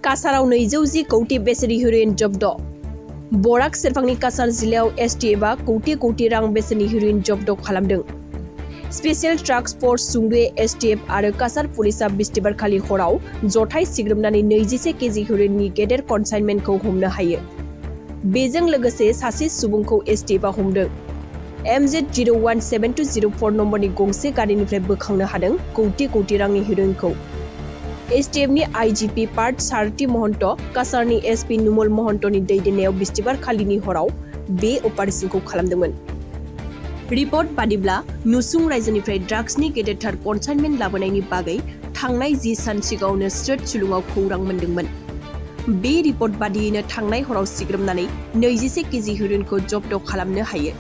कासाराव 210 कौटि बेसेननि हेर'इन जब्द। बराक सेरफांनि कासार जिल्लायाव एसटिएफआ कौटि रां बेसेननि हेर'इन जब्द खालामदों। स्पेशल टास्क फोर्स सुंद'यै एसटिएफ आरो कासार पुलिसआ बिस्तिबारखालि हराव जथाय सिग्रोमनानै 21 केजि हेर'इननि गेदेर कनसाइनमेन्टखौ हमनो हायो। बेजों लोगोसे सासे सुबुंखौ एसटिएफआ हमदों। MZ017204 नम्बरनि गंसे गारिनिफ्राय बोखांनो हादों कौटि रांनि हेर'इनखौ। एसटिएफनि आईजीपी पार्थ सारथि महन्त, कासारनि एसपी नुमल महन्तनि दैदेननायाव बिस्तिबारखालिनि हराव बे अपारेशनखौ खालामदोंमोन। रिपर्ट बादिब्ला नुसुं रायजोनिफ्राय ड्राग्सनि गेदेरथार कनसाइनमेन्ट लाबोनायनि बागै थांनाय 10 सान सिगाङावनो स्ट्रेट सुलुङाव खौरां मोन्दोंमोन। बे रिपर्ट बादियैनो थांनाय हराव सिग्रोमनानै 21 केजि हेर'इनखौ जब्द खालामनो हायो।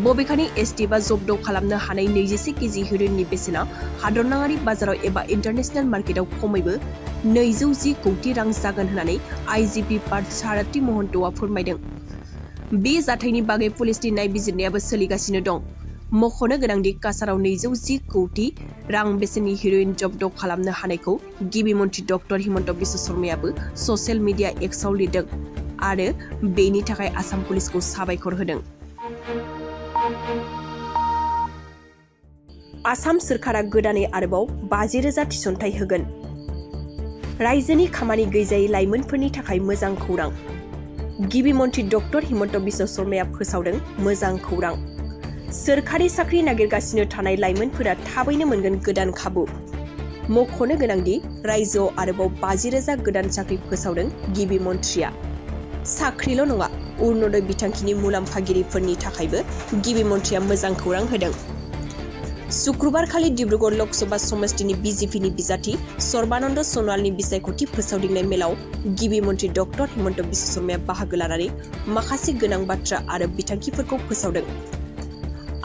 बबेखानि एसटिएफआ जब्द खालामनो हानाय 21 केजि हेर'इननि बेसेना हादरनाङारि बाजाराव एबा इन्टारनेशनेल मार्केटआव खमैबो 210 कौटि रां जागोन होननानै आईजीपी पार्थ सारथि महन्तआ फोरमायदों। बे जाथायनि बागै पुलिसनि नायबिजिरनायाबो सोलिगासिनो दं। मख'नो गोनांदि कासाराव 210 कौटि रां बेसेननि हेर'इन जब्द खालामनो हानायखौ गिबि मन्थ्रि डक्टर हिमन्त बिश्व शर्मायाबो ससियेल मिडिया एक्सआव लिरदों आरो बेनि थाखाय आसाम पुलिसखौ साबायखर होदों। आसाम सोरखारा गोदानै आरोबाव 50,000 थिसनथाइ होगोन। रायजोनि खामानि गैजायै लाइमोनफोरनि थाखाय मोजां खौरां। गिबि मन्थ्रि डक्टर हिमन्त बिश्व शर्माया फोसावदों मोजां खौरां। सोरखारि साख्रि नागिरगासिनो थानाय लाइमोनफोरा थाबैनो मोनगोन गोदान खाबु। मख'नो गोनांदि रायजोआव आरोबाव 50,000 गोदान साख्रि फोसावदों गिबि मन्थ्रिया। साख्रिल' नङा, अरुणोदय बिथांखिनि मुलाम्फागिरिफोरनि थाखायबो गिबि मन्थ्रिया मोजां खौरां होदों। शुक्रबारखालि डिब्रुगड़ लकसभा समष्टिनि बीजेपीनि बिजाथि सर्बानन्द सन'वालनि बिसायख'थि फोसावदिंनाय मेलाव गिबि मन्थ्रि डक्टर हिमन्त बिश्व शर्माया बाहागो लानानै माखासे गोनां बाथ्रा आरो बिथांखिफोरखौ फोसावदों।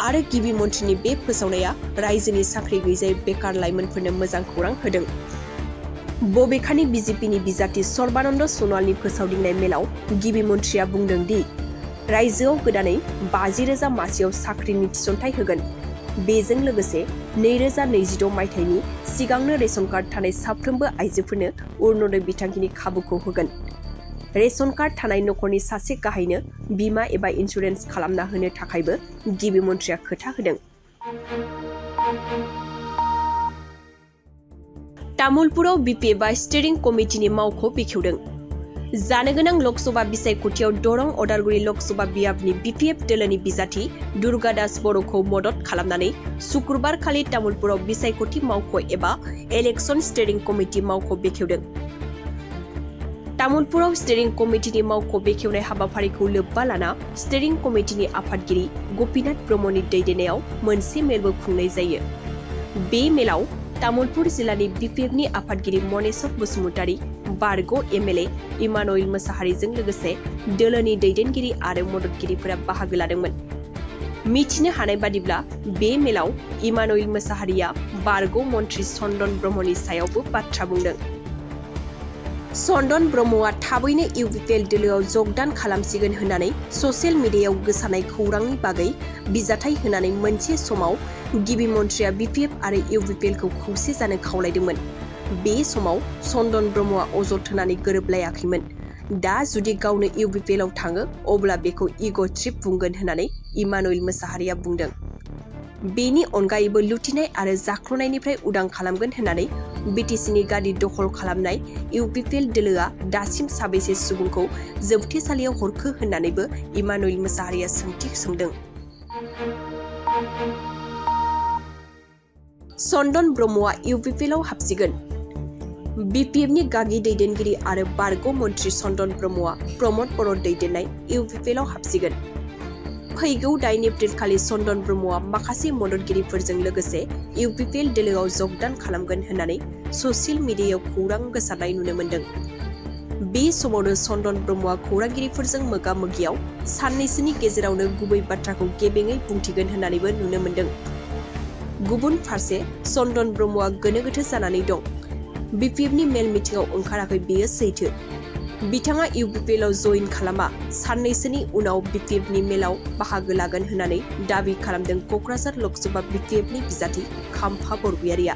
आरो गिबि मन्थ्रिनि बे फोसावनाया रायजोनि साख्रि गैजायै बेकार लाइमोनफोरनो मोजां खौरां होदों। बबेखानि बीजेपीनि बिजाथि सर्बानन्द सन'वालनि फोसावदिंनाय मेलाव गिबि मन्थ्रिया बुंदों दि रायजोआव गोदानै 50,000 मासियाव साख्रिनि थिसनथाइ होगोन। बेजों लोगोसे 2022 मायथाइनि सिगांनो रेशन कार्ड थानाय साफ्रोमबो आइजोफोरनो अरुणोदय बिथांखिनि खाबुखौ होगोन। रेशन कार्ड थानाय नखरनि सासे गाहायनो बीमा एबा इन्सुरेन्स खालामना होनो थाखायबो गिबि मन्थ्रिया खोथा होदों। तामुलपुराव बिपिएफआ स्टीरिं कमिटिनि मावख' बेखेवदों। जानो गोनां लकसभा बिसायख'थियाव दरं अदालगुरि लकसभा बियाबनि बिपिएफ दोलोनि बिजाथि दुर्गा दास बर'खौ मदद खालामनानै शुक्रबारखालि तामुलपुराव बिसायख'थि मावख' एबा इलेक्शन स्टीरिं कमिटि मावख' बेखेवदों। तामुलपुराव स्टीरिं कमिटिनि मावख' बेखेवनाय हाबाफारिखौ लोब्बा लाना स्टीरिं कमिटिनि आफादगिरि गपिनाथ ब्रह्मनि दैदेननायाव मोनसे मेलबो खुंनाय जायो। बे मेलाव तामुलपुर जिल्लानि बिपिएफनि आफादगिरि मनेश्वर बसुमतारी, बारग' एमएलए इमानुएल मोसाहारिजों लोगोसे दोलोनि दैदेनगिरि आरो मददगिरिफोरा बाहागो लादोंमोन। मिथिनो हानाय बादिब्ला बे मेलाव इमानुएल मोसाहारिया बारग' मन्थ्रि चन्दन ब्रह्मनि सायावबो बाथ्रा बुंदों। चन्दन ब्रह्मआ थाबैनो इउपिपिएल दोलोआव जगदान खालामसिगोन होननानै ससियेल मिडियायाव गोसारनाय खौरांनि बागै बिजाथाइ होनानै मोनसे समाव गिबि मन्थ्रिया बिपिएफ आरो इउपिपिएलखौ खौसे जानो खावलायदोंमोन। बे समाव चन्दन ब्रह्मआ अजद होनानै गोरोबलायाखैमोन। दा जुदि गावनो इउपिपिएलआव थाङो अब्ला बेखौ इग' ट्रिप बुंगोन होननानै इमानुएल मोसाहारिया बुंदों। बेनि अनगायैबो लुथिनाय आरो जाख्ल'नायनिफ्राय उदां खालामगोन होननानै बिटिसिनि गादि दखल खालामनाय इउपिपिएल दोलोआ दासिम साबेसे सुबुंखौ जोबथेसालियाव हरखो होननानैबो इमानुएल मोसाहारिया सोंथि सोंदों। चन्दन ब्रह्मआ इउपिपिएलआव हाबसिगोन। बिपिएफनि गागि दैदेनगिरि आरो बारग' मन्थ्रि चन्दन ब्रह्मआ प्रमद बर' दैदेननाय इउपिपिएलआव हाबसिगोन। फैगौ 8 एप्रिल खालि चन्दन ब्रह्मआ माखासे मददगिरिफोरजों लोगोसे इउपिपिएल दोलोआव जगदान खालामगोन होननानै ससियेल मिडियायाव खौरां गोसारनाय नुनो मोन्दों। बे समावनो चन्दन ब्रह्मआ खौरांगिरिफोरजों मोगा-मोगियाव साननैसोनि गेजेरावनो गुबै बाथ्राखौ गेबेङै बुंथिगोन होननानैबो नुनो मोन्दों। गुबुन फारसे चन्दन ब्रह्मआ गोनो गोथो जानानै दं। बिपिएफनि मेल मिटिंआव ओंखाराखै बेयो सैथो। बिथाङा इउपिपिएलआव जइन खालामा साननैसोनि उनाव बिपिएफनि मेलाव बाहागो लागोन होननानै दाबि खालामदों क'क्राझार लोकसभा बिपिएफनि बिजाथि खाम्फा बरगयारिया।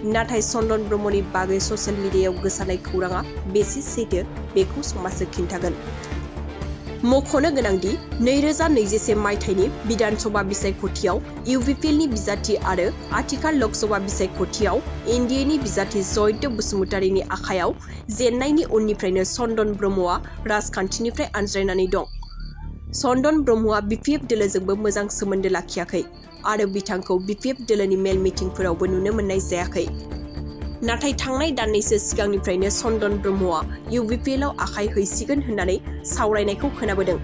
नाथाय चन्दन ब्रह्मनि बागै ससियेल मिडियायाव गोसारनाय खौराङा बेसे सैथो बेखौ समाजो खिन्थागोन। मख'नो गोनांदि 2021 मायथाइनि बिधानसभा बिसायख'थियाव इउपिपिएलनि बिजाथि आरो आथिखाल लोकसभा बिसायख'थियाव एनडिएनि बिजाथि जयन्त बसुमतारीनि आखायाव जेननायनि उननिफ्रायनो चन्दन ब्रह्मआ राजखान्थिनिफ्राय आनज्रायनानै दं। चन्दन ब्रह्मआ बिपिएफ दोलोजोंबो मोजां सोमोन्दो लाखियाखै आरो बिथांखौ बिपिएफ दोलोनि मेल मिटिंफोरावबो नुनो मोननाय जायाखै। नाथाय थांनाय दाननैसो सिगांनिफ्रायनो चन्दन ब्रह्मआ इउपिपिएलआव आखाइ हैसिगोन होननानै सावरायनायखौ खोनाबोदों।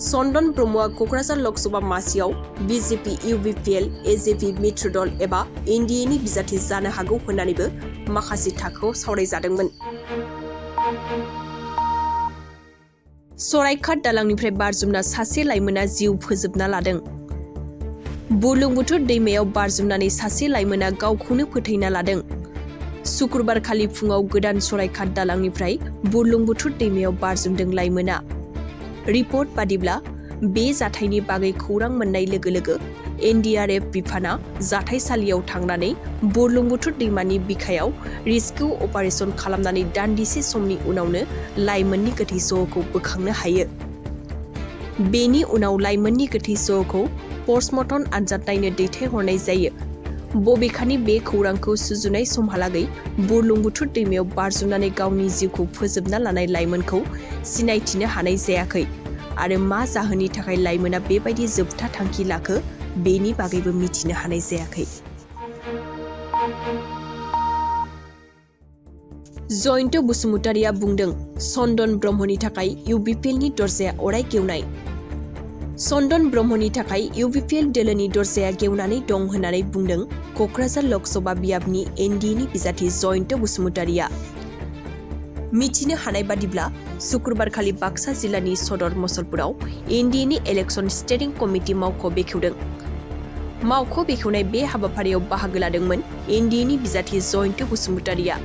चन्दन ब्रह्मआ क'क्राझार लोकसभा मासियाव बिजेपि इउपिपिएल एजेपि मित्र दल एबा एनडिएनि बिजाथि जानो हागौ होननानैबो माखासे थाखोआव सावरायजादोंमोन। सरायघाट दालांनिफ्राय बारजुमना सासे लाइमोना जिउ फोजोबना लादों। बुरलुंबुथुर दैमायाव बारजुमनानै सासे लाइमोना गावखौनो फोथैना लादों। शुक्रबारखालि फुङाव गोदान सरायघाट दालांनिफ्राय बुरलुंबुथुर दैमायाव बारजुमदों लाइमोना। रिपर्ट बादिब्ला बे जाथायनि बागै खौरां मोननाय लोगो लोगो एनडिआरएफ बिफाना जाथायसालियाव थांनानै बुरलुंबुथुर दैमानि बिखायाव रेस्किउ अपारेशन खालामनानै दान्दिसे समनि उनावनो लाइमोननि गोथै सहखौ बोखांनो हायो। बेनि उनाव लाइमोननि गोथै सहखौ पस्टमर्टम आनजाद नायनो दैथायहरनाय जायो। बबेखानि बे खौरांखौ सुजुनाय समहालागै बुरलुंबुथुर दैमायाव बारजुमनानै गावनि जिउखौ फोजोबना लानाय लाइमोनखौ सिनायथिनो हानाय जायाखै आरो मा जाहोननि थाखाय लाइमोना बेबायदि जोबथा थांखि लाखो बेनि बागैबो मिथिनो हानाय जायाखै। जयन्त बसुमतारीया बुंदों चन्दन ब्रह्मनि थाखाय इउपिपिएलनि दरजाया अराय गेवनाय। चन्दन ब्रह्मनि थाखाय इउपिपिएल दोलोनि दरजाया गेवनानै दं होननानै बुंदों क'क्राझार लोकसभा बियाबनि एनडिएनि बिजाथि जयन्त बसुमतारीया। मिथिनो हानाय बादिब्ला शुक्रबारखालि बाक्सा जिल्लानि सदर मसलपुराव एनडिएनि इलेक्शन स्टेरिं कमिटि मावख' बेखेवदों। मावख' बेखेवनाय बे हाबाफारियाव बाहागो लादोंमोन एनडिएनि बिजाथि जयन्त बसुमतारीया।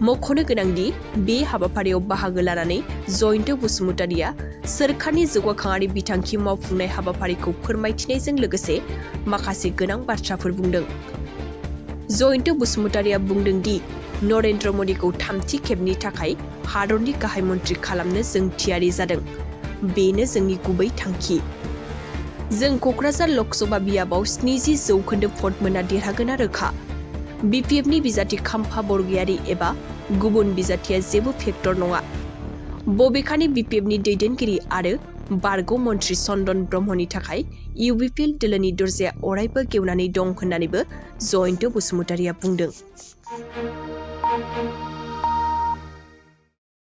मख'नो गोनांदि बे हाबाफारियाव बाहागो लानानै जयन्त बसुमतारीया सोरखारनि जौगाखांआरि बिथांखि मावफुंनाय हाबाफारिखौ फोरमायथिनायजों लोगोसे माखासे गोनां बाथ्राफोर बुंदों। जयन्त बसुमतारीया बुंदों दि नरेन्द्र मदिखौ थामथि खेबनि थाखाय हादरनि गाहाय मन्थ्रि खालामनो जों थियारि जादों। बेनो जोंनि गुबै थांखि। जों क'क्राझार लोकसभा बियाबाव 70% भट मोनना देरहागोना रोखा। बिपिएफनि बिजाथि खाम्फा बरगयारी एबा गुबुन बिजाथिया जेबो फेक्टर नङा। बबेखानि बिपिएफनि दैदेनगिरि आरो बारग' मन्थ्रि चन्दन ब्रह्मनि थाखाय इउपिपिएल दोलोनि दरजाया अरायबो गेवनानै दं होननानैबो जयन्त बसुमतारीया बुंदों।